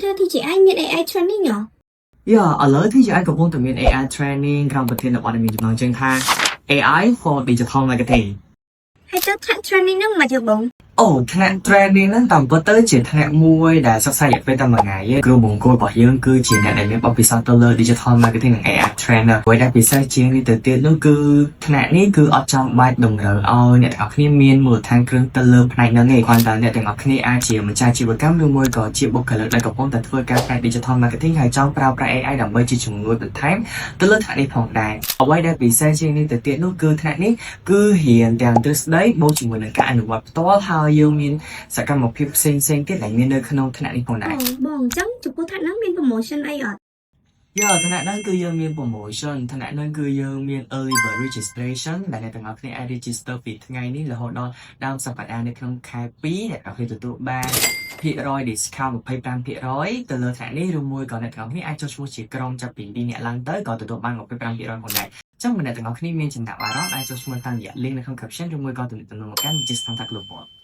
ថា TGI មាន AI training ហ៎? Yeah ឥឡូវ TGI កំពុងតែមាន AI training ក្រោមប្រធានបទដែលមានចំណងជើងថា AI for Digital Marketing។ ហើយទៅថ្នាក់ training ហ្នឹងមកយកបង? អូថ្នាក់ training ហ្នឹងតាមពិតទៅជាថ្នាក់មួយដែលសិក្សារយៈពេលតែមួយថ្ងៃទេគ្រូបង្គោលរបស់យើងគឺជាអ្នកដែលមានបទពិសោធន៍ទៅលើ digital marketing និង AI trainer។ អ្វីដែលពិសេសជាងនេះទៅទៀតនោះគឺថ្នាក់នេះគឺអត់ចាំបាច់តម្រូវឲ្យអ្នកទាំងអស់គ្នាមានមូលដ្ឋានគ្រឹះទៅលើផ្នែកហ្នឹងទេគ្រាន់តែអ្នកទាំងអស់គ្នាអាចជាម្ចាស់អាជីវកម្មឬមួយក៏ជាបុគ្គលិកដែលកំពុងតែធ្វើការផ្នែក digital marketing ហើយចង់ប្រើប្រាស់ AI ដើម្បីជាជំនួយបន្ថែមទៅលើថ្នាក់នេះផងដែរអ្វីដែលពិសេសជាងនេះទៅទៀតនោះគឺថ្នាក់នេះគឺរៀនទាំងទ្រឹស្ដីបូកជាមួយនឹងការអនុវត្តផ្ទាល់ហើយយើងមានសកម្មភាពផ្សេងៗទៀតដែលមាននៅក្នុងថ្នាក់នេះផងដែរ។ អូបងអញ្ចឹងចំពោះថ្នាក់ហ្នឹងមាន promotion អីអត់? Yeah ថ្នាក់ហ្នឹងគឺយើងមាន promotion ថ្នាក់ហ្នឹងគឺយើងមាន early bird registration ដែលអ្នកទាំងអស់គ្នាអាច register ពីថ្ងៃនេះរហូតដល់ដើមសប្តាហ៍នៅក្នុងខែ2អ្នកទាំងអស់គ្នាទទួលបានភាគរយ discount 25%ទៅលើថ្នាក់នេះឬមួយក៏អ្នកទាំងអស់គ្នាអាចចុះឈ្មោះជាក្រុមចាប់ពី2នាក់ឡើងទៅក៏ទទួលបាន25%ផងដែរចឹងបើអ្នកទាំងអស់គ្នាមានចំណាប់អារម្មណ៍អាចចុះឈ្មោះតាមរយៈ link នៅក្នុង caption ឬមួយក៏ទំនាក់ទំនងមកកាន់ Digital Global។